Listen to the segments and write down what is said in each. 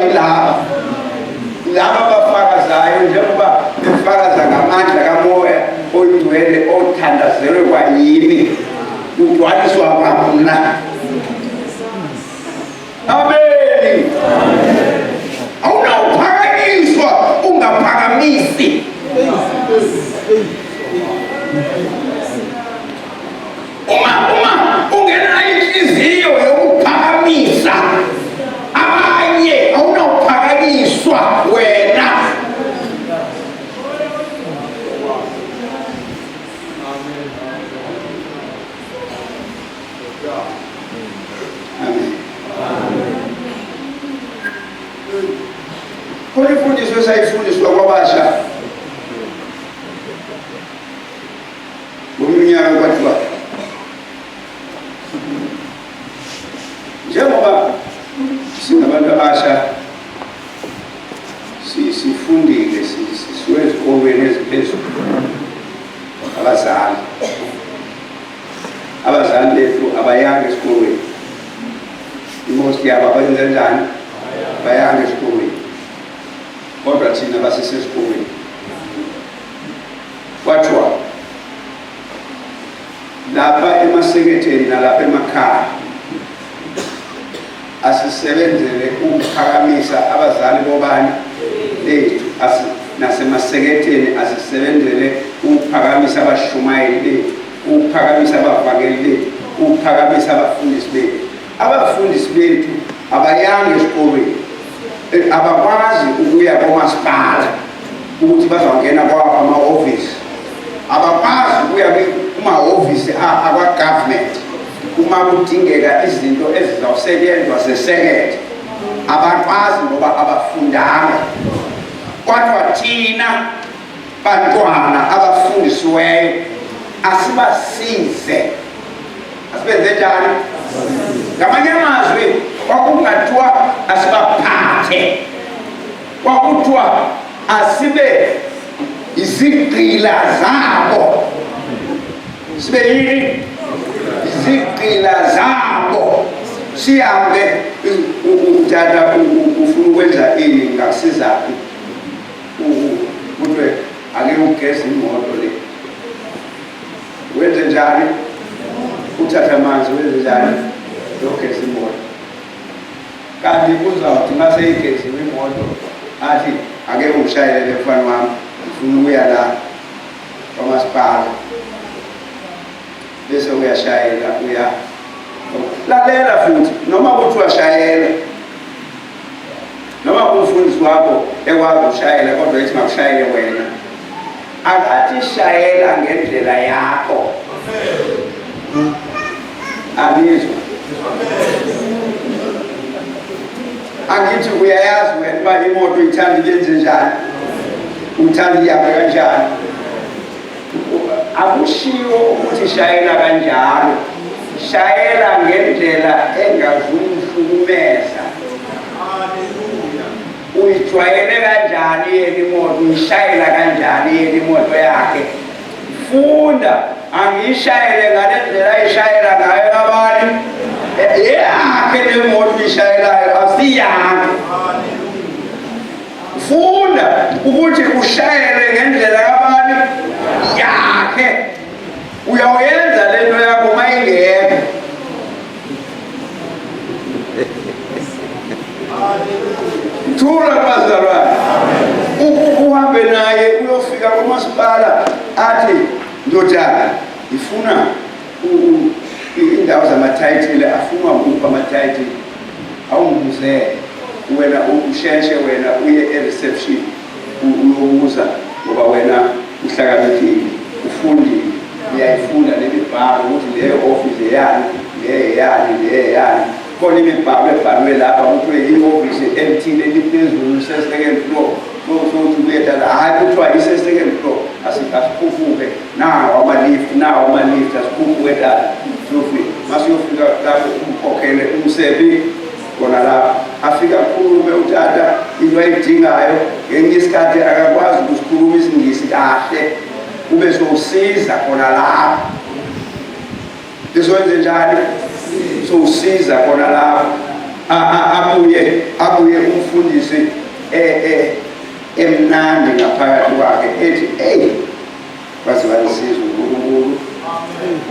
Laba laba abafakazayo njengoba befakaza ngamandla kaMoya oyiNgcwele othandazelwe kwayimi, kugcwaliswa kwamna. Ameni. Awunawuphakanyiswa ungaphakamisi. Uma ungenayo inhliziyo yokuphakamisa abanye, awunawuphakanyiswa wena. Amen. Khona imfundiso esayifundiswa kwabasha ngomnyaka, kwathiwa njengoba singabantu abasha sifundile, sisuke ezikolweni eziphezulu, abazali bethu abayanga esikolweni, i-most yabo abayenze njani, bayanga esikolweni, kodwa thina basisesikolweni. Kwathiwa lapha emaseketheni nalapha emakhaya asisebenzele ukuphakamisa abazali bobani bethu, nasemaseketheni asisebenzele ukuphakamisa abashumayeli bethu, ukuphakamisa abavangeli bethu, ukuphakamisa abafundisi bethu. Abafundisi bethu abayanga esikolweni, abakwazi ukuya komasipala ukuthi bazongena kwawaphi amahhovisi, abakwazi ukuya kumahhovisi akwa-government uma kudingeka izinto ezizawusetshenzwa zesekethe, abakwazi ngoba abafundanga. Kodwa thina bantwana abafundisiweyo asibasize, asibenze njani? Ngamanye amazwi kwakungathiwa asibaphathe, kwakuthiwa asibe izigqila zabo. Sibe yini? Izigqila zabo. Sihambe, utata ufuna ukwenza ini, ngakusizaphi? Kuthiwe ake ugeze imoto le. Wenze njani? Uthathe amanzi, wenze njani? Yogeza imoto. Kanti kuzawuthi uma seyigeziwe imoto athi ake ungishayelele mfana wami, ngifuna ukuya la kwamasipala, bese uyashayela uya. Lalela futhi, noma kuthiwa shayela, noma umfundisi wakho ekwazi ukushayela, kodwa ethi makushayele wena, akathi shayela ngendlela yakho. Anizwa? Angithi uyayazi wena uba imoto ithanda iyenze njani, uthanda ihambe kanjani. Akushiwo ukuthi shayela kanjalo, shayela ngendlela engazumhlukumeza. Uyijwayele kanjani yena imoto, uyishayela kanjani yena imoto yakhe? Funda, angiyishayele ngale ndlela ayishayela ngayo kabani yakhe le moto uyishayelayo, asiyakho. Funda ukuthi ushayele ngendlela kabani yakhe. Uyawuyenza lento yakho uma ingekho. Thula bazalwane, uhambe naye uyofika kumasipala, athi ndodana ngifuna indawo zamathayithile, afunwa kuphi amathayithile? Awungibuzele wena, usheshe wena uye e-reception uyobuza, ngoba wena uhlakaniphile, ufundile, uyayifunda lemibhalo ukuthi leyo office eyani, le eyani, le eyani. Khona imibhalo ebhalwe lapha kuthiwe i-ofisi elithile eliphezulu se-second floor. Sothi kuye tata, hhayi, kuthiwa ise-second floor, asikhuphuke, nawo ama-lift, nawo ama-lift, asikhuphuke tata, siyofika. Masiyofika lapho umkhokhele umsebi khona lapho, afike akhulume utata into ayidingayo. Ngenye isikhathi akakwazi ukusikhuluma isiNgisi kahle, ube sowusiza khona lapho. Lizowenze njani? Sowusiza khona lapho. Abuye abuye umfundisi emnandi ngaphakathi kwakhe ethi, "Hey, waze wanisiza uNkulunkulu,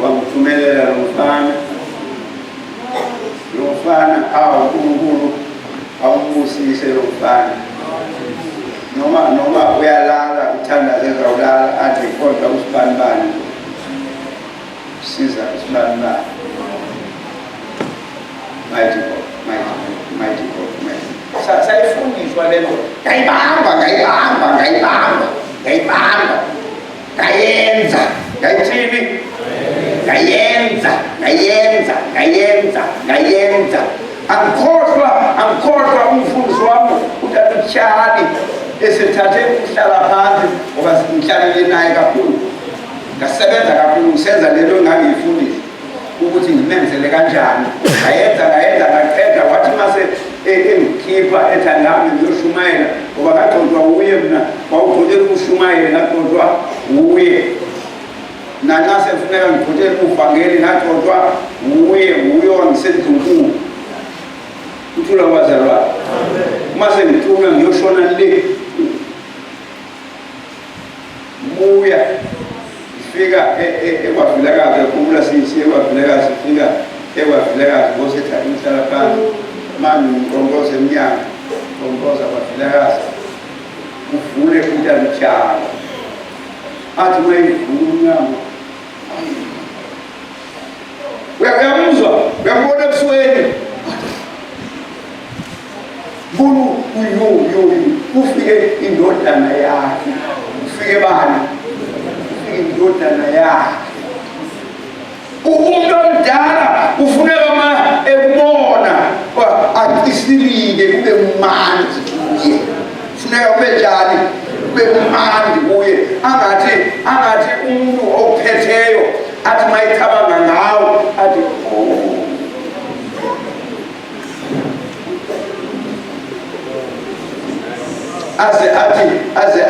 wangithumelela lo mfana, lo mfana, awu uNkulunkulu awumbusise lo mfana." Noma uyalala, uthandaze ezawulala, athi, "Kodwa usibanibani, siza usibanibani." Mighty God, mighty God, mighty God, mighty. Sayifundiswa le nto, ngayibamba, ngayibamba, ngayibamba, ngayibamba, ngayenza, ngayithini, ngayenza, ngayenza, ngayenza, ngayenza. Angikhohlwa, angikhohlwa umfundisi wami utata uTyali esethathe ukuhlala phansi, ngoba ngihlalele naye kakhulu, ngasebenza kakhulu ngisenza lento engangiyifundisa ukuthi ngimenzele kanjani. Ngayenza, ngayenza, ngaqeda. Wathi mase engikhipha ethi angihambe ngiyoshumayela, ngoba ngagxontwa wuye mina, wawugxotela ukushumayela, ngagxontwa wuye. Nanxa sekufuneka ngigxotele uvangeli, ngagxontwa wuye, wuye wangisendlunkulu. Uthula kwazalwane, uma sengithunywa ngiyoshona le, buya ngifika eKwaVilakazi, yakhumbula siye eKwaVilakazi, sifika eKwaVilakazi, ngosethatha umhlala phansi. Manje ngiqonqoza emnyango, qonqoza KwaVilakazi, uvule umntanutshalo. Athi uma evula umnyango, uyamuzwa, uyambona ebusweni, mbona uyo yo ufike indodana yakhe, ufike bani, ufike indodana yakhe. Umuntu omdala ufuneka ma ekubona acisilike, kube manzi kuye. Funeka kube njani? Kube mandi kuye. Angathi umuntu ophetheyo athi mayicabanga ngawo athi, "Oh." Aze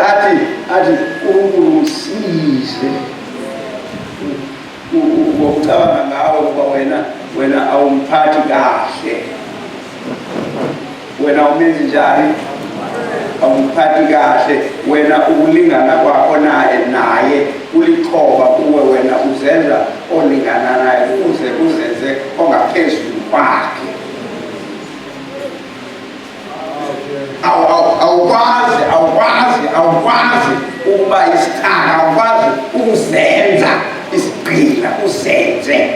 athi uNkulunkulu usize ngokucabanga ngawe, kuba wena awumphathi kahle, wena umenzi njani, awumphathi kahle wena. Ukulingana kwakho naye kulixhoba kuwe. Wena uzenza olingana naye, uze uzenze ongaphezulu kwakhe. Awukwazi, awukwazi, awukwazi ukuba isithaka, awukwazi ukuzenza isigqila, uzenze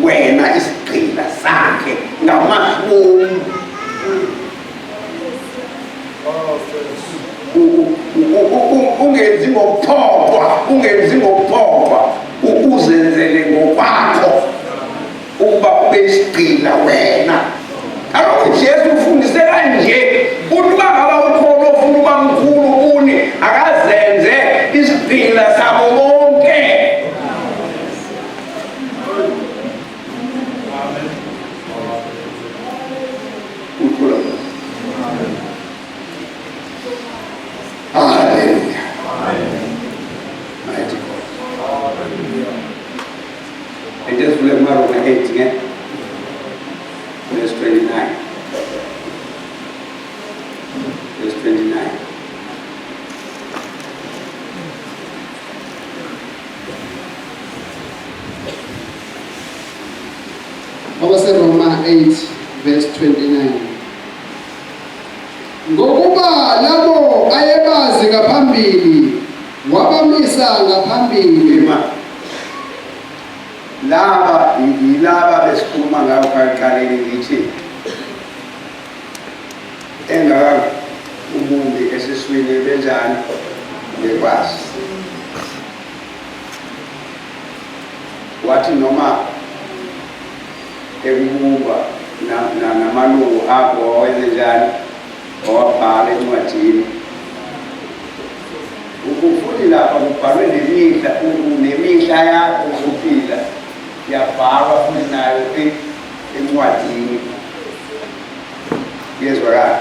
wena isigqila sakhe ngamabomu. Ungenzi ngokuphoqwa, ungenzi ngokuphoqwa, uzenzele ngokwakho ukuba ube isigqila wena. Kaloku Jesu ufundise kanje, uthi uba ngaba ukhona ofuna uba mkhulu kuni, akazenze isigqila sabo bonke. Uthula. Hallelujah. Mighty God. Into esivule kumaRoma 8 ke verse 29, verse 29. KwabaseRoma 8 verse 29. Ngokuba labo ayebazi ngaphambili wabamisa ngaphambili. Ima laba, yilaba besikhuluma ngayo phakathi, ngithi engaka ubumbi esiswini benjani, bekwazi. Wathi noma ekubumba namalungu akho wawenze njani, wawabhala encwadini. Futhi lapha kubhalwe nemihla, nemihla yakho uzophila yabhalwa futhi nayo encwadini. Kuyezwakala?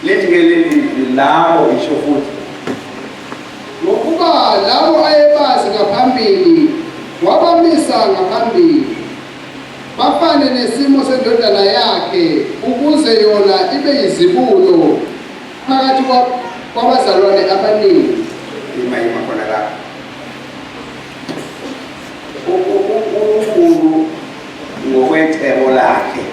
Lithi-ke leli labo isho futhi. Ngokuba labo ayebazi ngaphambili wabamisa ngaphambili bafane nesimo. sendodana yakhe ukuze yona ibe yizibulo phakathi kwabazalwane abaningi. Ima ima khona lapho. UNkulunkulu ngokwecebo lakhe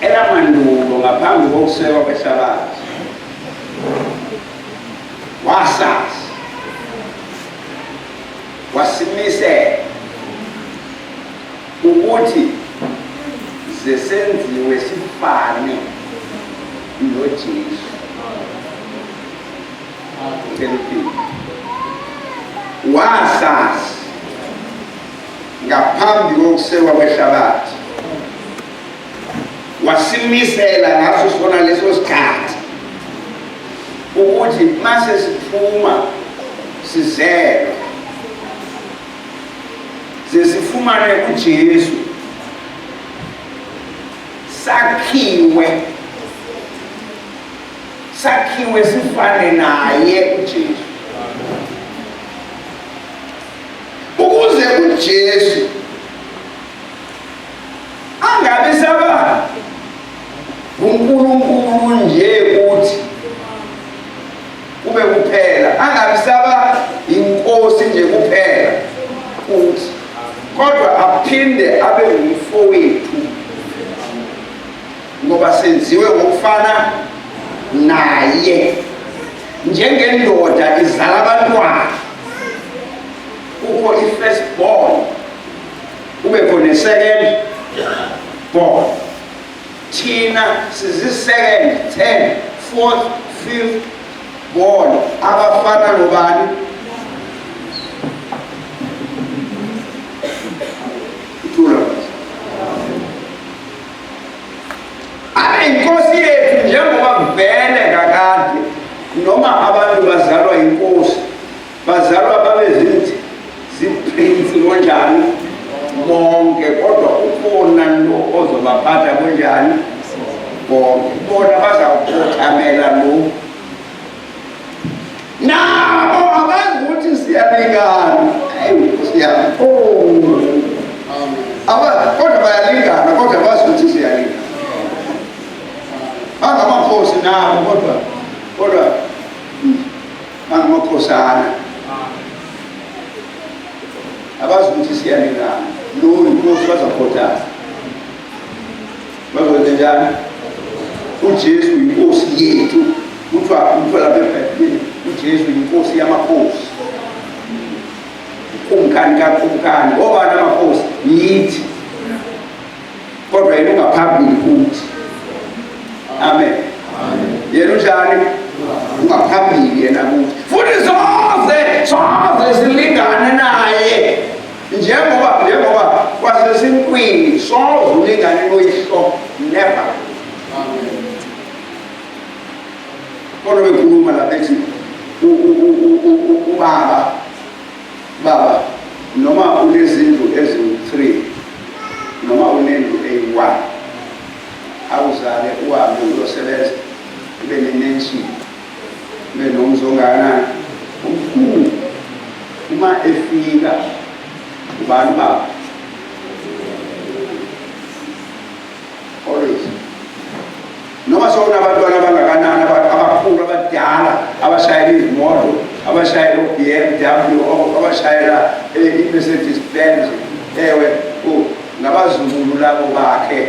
elamandulo ngaphambi kokusekwa kwehlabathi wasazi wasimisela ukuthi zesenziwe sifane noJesu. Ngicela uphinde. Wasazi ngaphambi kokusekwa kwehlabathi wasimisela ngaso sona leso sikhathi ukuthi mase siphuma sizelwe zesifumane uJesu sakhiwe sakhiwe sifane naye uJesu ukuze uJesu angabe saba uNkulunkulu nje kuthi kube kuphela angabe saba inkosi nje kuphela kuthi kodwa aphinde abe ngumfowethu ngoba senziwe ngokufana naye njengendoda izala abantwana kukho i-first born kube khona i-second born thina sizi-second third fourth fifth born abafana nobani ithula abe inkosi yethu njengoba vele kakade noma abantu bazalwa inkosi bazalwa babe zinti ziprince konjani bonke kodwa ukhona lo ozobaphatha konjani bonke bona bazawukhothamela lo nabo abazi ukuthi siyalingana ayi nkosi yami oh aba kodwa bayalingana kodwa bazi ukuthi siyalingana bangamakhosi nabo kodwa kodwa bangamakhosana abazi ukuthi siyalingana lo inkosi bazakhothana bazokwenza njani uJesu inkosi yethu kuthiwa kuthiwa lapha eBhayibhelini uJesu inkosi yamakhosi ukumkani kakumkani obani amakhosi yithi kodwa yena ungaphambili kuthi amen yena unjani ungaphambili yena kuthi futhi soze soze silingane naye njengoba njengoba kwasesinkwini soze ulingane noyihlo never kodwa bekhuluma la bethi ubaba baba noma unezindlu eziwu-3 noma unendlu eyi-1 awuzale uhambe uyosebenza ube ne-mansion ube nomzi ongakanani omkhulu uma efika ubani baba always noma sewunabantwana abangakanani abakhulu abadala abashayela izimoto abashayela o-BMW abashayela i-Mercedes Benz ewe ngabazukulu labo bakhe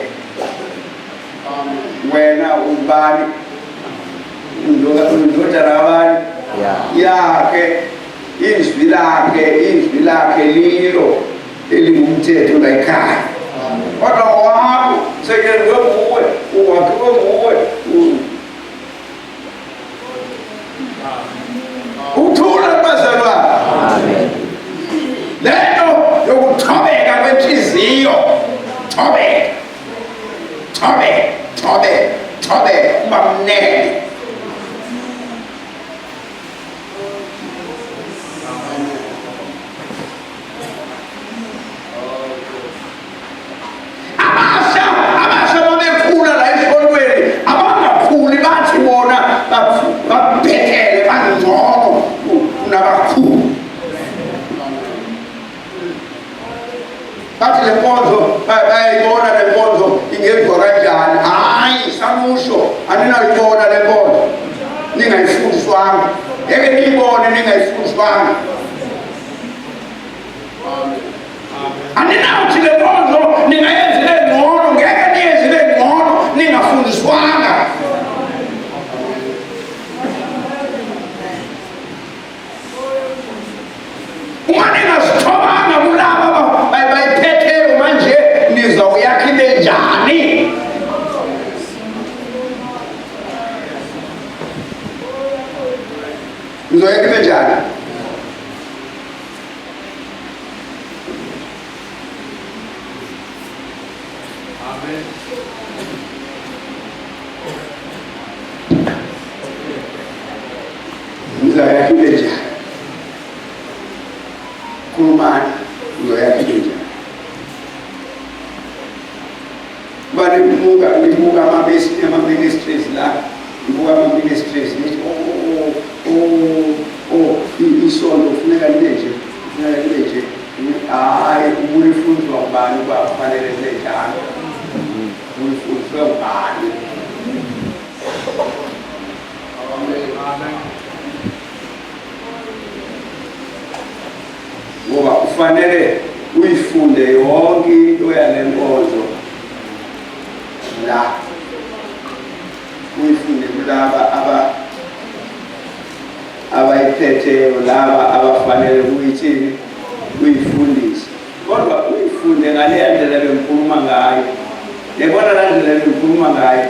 wena ubani undodana kabani yakhe izwi lakhe izwi lakhe lilo elingumthetho la ekhaya kodwa ngowakho sekenziwe nguwe uwakhiwe nguwe uthula bazalwane lento yokuthobeka kwenhliziyo thobeka thobeka thobeka thobeka uba mnene Abasha abasha babekhula la esontweni abangakhuli bathi bona babhekele bangcono kunabakhulu bathi Ningafundiswanga. Aninawuthi le nkonzo ningayenzi le ngcono, ngeke niyenze le ngcono ningafundiswanga. Uma ningazithobanga kulaba bayiphetheyo manje nizawuyakha ibe njani? Nizoyakha ibe njani? Amen. Nizoyakha ibe njani? Khulumani, nizoyakha ibe njani? Uba nibuka nibuka ama-ministries la, nibuka ama-ministries nithi oh oh oh isonto kufuneka libe nje, kufuneka libe nje. Hhayi, ubulifundiswa ubani uba kufanele libe njalo? Ulifundiswe ubani? Amen. Ngoba ufanele uyifunde yonke into yale nkonzo la, uyifunde kulaba abayiphetheyo, laba abafanele kuyithini, uyifundise. Kodwa uyifunde ngaleya ndlela bengikhuluma ngayo. Yabona la ndlela bengikhuluma ngayo,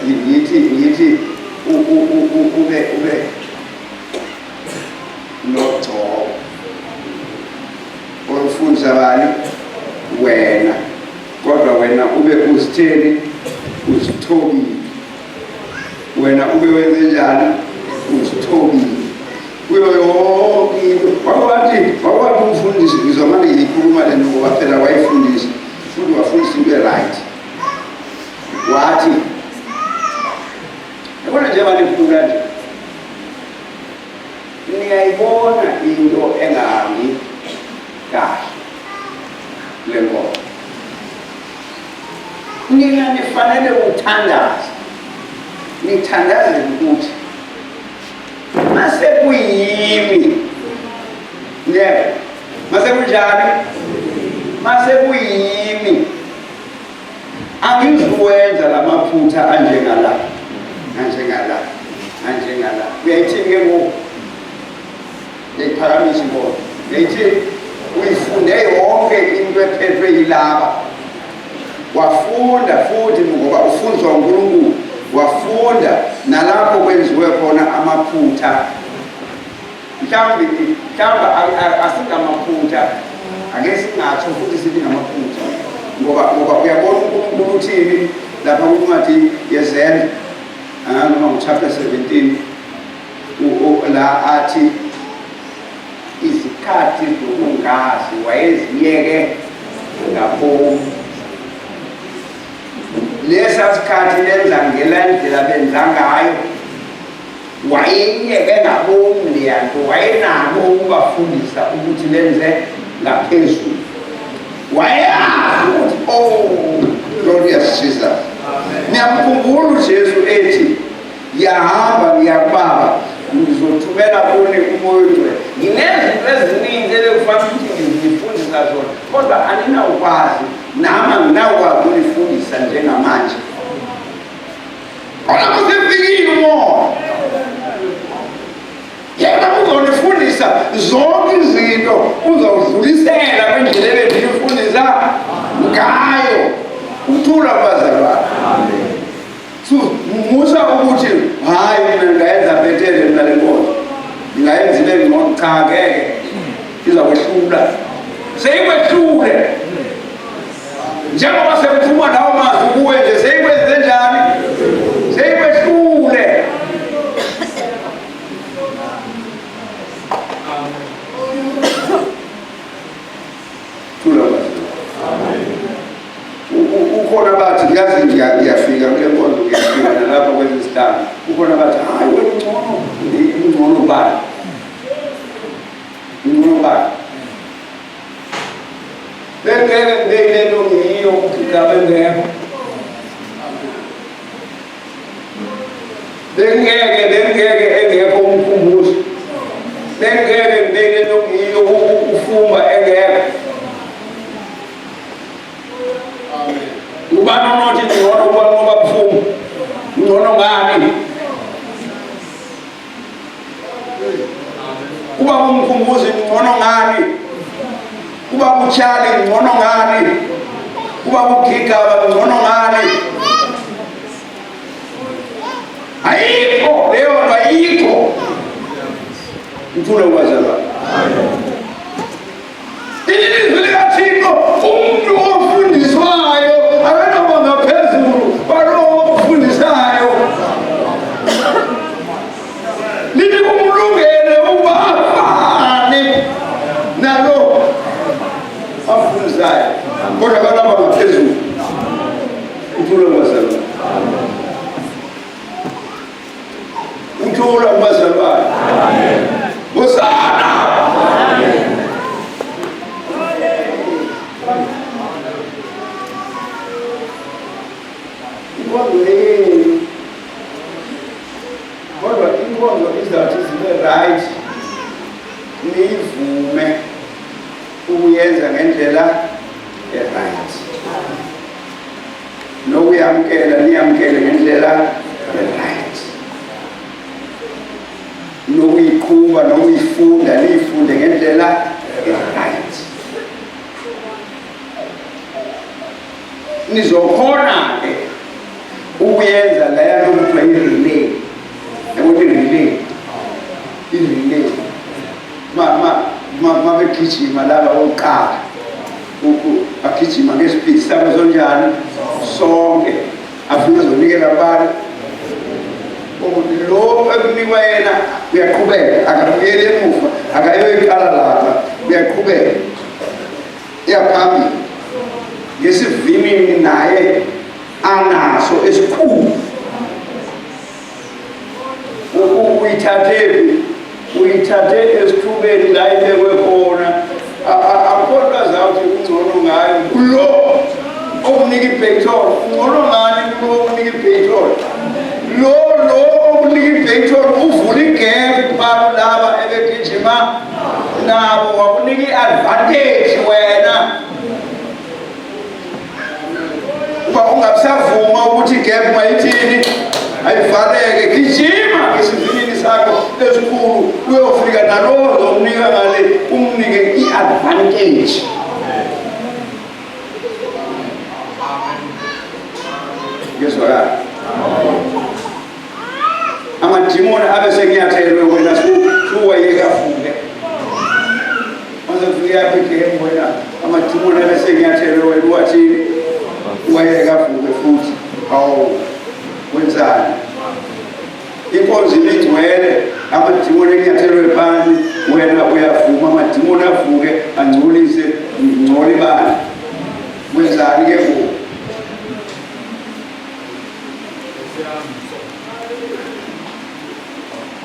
ngithi ube nogcobo olufundisa bani? Wena. Kodwa wena ube uzitheni? Uzithobile. Wena ube wenze njani? Uzithobile kuyo yonke into. Wakwathi umfundisi, ngizwa manje ngiyikhuluma le nto ngoba phela wayifundisa futhi wafundisa into e-right. Wathi yabona njengoba nikhula nje niyayibona into engahambi kahle le nkolo, nina nifanele ukuthandaza, nithandazele ukuthi mase kuyimi, yebo, mase kunjani, mase kuyimi angizuwenza lamaphutha anjengala, anjengala, anjengala. Uyayithini ke ngoku? Uyayiphakamisa inkolo, uyayithini? Uyifunde yonke into ephethwe yilaba, wafunda futhi ngoba ufundiswa uNkulunkulu, wafunda nalapho kwenziwe khona amaphutha. Mhlawumbe asingamaphutha, ake singatsho futhi sithi ngamaphutha, ngoba uyabona uNkulunkulu uthini lapha kwincwadi yeZenzo, noma ngu-chapter 17, la athi izikhathi zokungazi wayeziyeke ngabomu. Lesa sikhathi lenza ngela ndlela benza ngayo, wayeyeke ngabomu leya nto, wayenako ukubafundisa ukuthi benze ngaphezulu. Wayazi ukuthi oh, glorious Jesus. Niyamkhumbula uJesu ethi ngiyahamba ngiya kubaba, ngizothumela kuni uMoya oNgcwele. Nginezinto eziningi ebekufanele ukuthi ngizifundisa zona, kodwa aninawukwazi, nami anginawukwazi ukunifundisa njengamanje. Kodwa kusefikile uMoya, yena uzonifundisa zonke izinto, uzawudlulisela kwindlela ebendiyifundisa ngayo. Uthula bazalwane. So musa ukuthi hayi mina ngingayenza bhetele mina le nkonzo, ngingayenza ibe ngcono. Cha, ngeke, izakwehlula, seyikwehlule. Njengoba sekuphuma lawo mazwi kuwe nje, seyikwenze njani? Seyikwehlule. Thula bazalwane. Ukhona bathi ngiyazi ngiyafika kule nkonzo, ngiyafika nalapha kwezesihlanu. Ukhona bathi hayi wena ungcono, ungcono bani? Ungcono bani? Bengeke ngibe yile nto ngiyiyo ugigaba engekho. Bengeke engekho umkhumbuzo. Bengeke ngibe Ubani onothi ngcono kuba mfumu? Ngcono ngani? Kuba kumkhumbuzi ngcono ngani? Kuba kutyhali ngcono ngani? Kuba kugigaba ngcono ngani? Ayikho leyo nto, ayikho. Mthule ubazalwane. Ilizwi likaThixo, umuntu ofundiswayo akanoba ngaphezulu kwalowo ofundisayo. Lithi kumlungele ukuba afane nalo afundisayo, kodwa akanaba ngaphezulu. Uthule ubazalwane. Uthula kubazalwane. Hosana. Inkonzo yenu. Kodwa inkonzo izawuthi zibe right niyivume ukuyenza ngendlela e-right. Nokuyamkela niyamkele ngendlela e-right. Nokuyiqhuba nokuyifunda niyifunde ngendlela e-right. Nizokhona-ke ukuyenza leya nto kuthiwa i-relay. Yabona i-relay? I-relay. Ma begijima laba bokuqala, bagijima ngesipidi sabo sonjani? Sonke. Afike ezonikela abantu. Lo ekunikwa yena uyaqhubeka, akabuyeli emuva, akayoyiqala lapha, uyaqhubeka. Iyaphambili. Ngesivinini naye anaso esikhulu. Uyithathephi? Uyithathe esithubeni la ibekwe khona. Akukho nto azawuthi ungcono ngayo kulo okunika i-petrol. Ungcono ngani kulo okunika i-petrol? Lo okunika i-petrol uvula igap phambi laba ebegijima nabo, wakunika i-advantage wena. Uba ungabusavuma ukuthi igap mayithini ayivaleke, gijima ngesivinini sakho esikhulu uyofika nalowo zomnika ngale, umnike i-advantage. Ngezwakala. Amadimoni abe senyathelwe wena suwayeka avuke. Mase kufika yakho igame wena, amadimoni abe senyathelwe wena wathini? Wayeka avuke futhi. Hawu, wenzani? Inkonzo ibigcwele, amadimoni enyathelwe phansi, wena uyavuma amadimoni avuke angcolise, ngcole ibandla. Wenzani ke ngoku?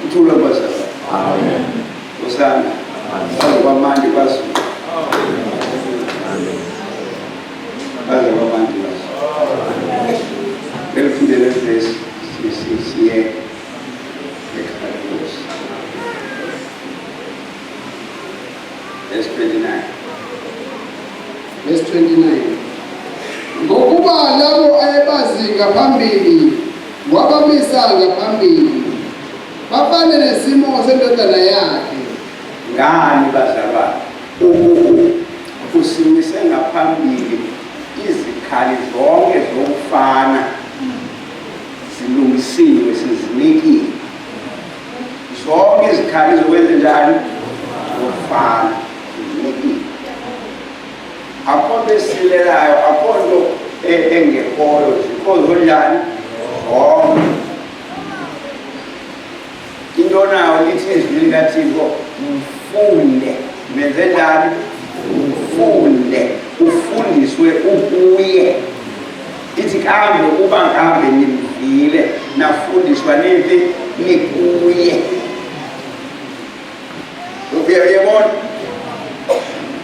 Uthule bazalwane. Amen. Hosana. Amen. Kwamanje kwaZulu. Amen. Baze kwamanje kwaZulu. Elifunde le verse siye ekhaya Nkosi. Verse 29. Verse 29. Ngokuba labo ayebazi ngaphambili wabamisa ngaphambili bafane nesimo sendodana yakhe. Ngani bazalwane? Usimise ngaphambili izikhali zonke zokufana zilungisiwe, sizinikiwe zonke izikhali zokwenza njani? Zokufana zinikiwe. Akho nto esilelayo, akho nto engekhoyo, zikho zonjani? Zonke. Into nayo lithi izwi likaThixo, mfunde. Menze njani? Mfunde, ufundiswe ukuye. Ithi kambe uba kambe nimvile nafundiswa niphi? Nikuye. Uyabona?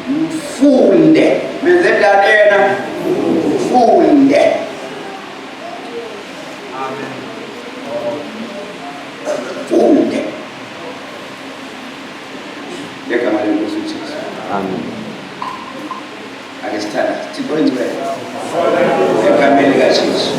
Mfunde. Menze njani yena? Mfunde. Amen. Funde. Ngegama lenkosi uJesu. Amen. Ake sithandaze. Thixo oyingcwele, egameni likaJesu.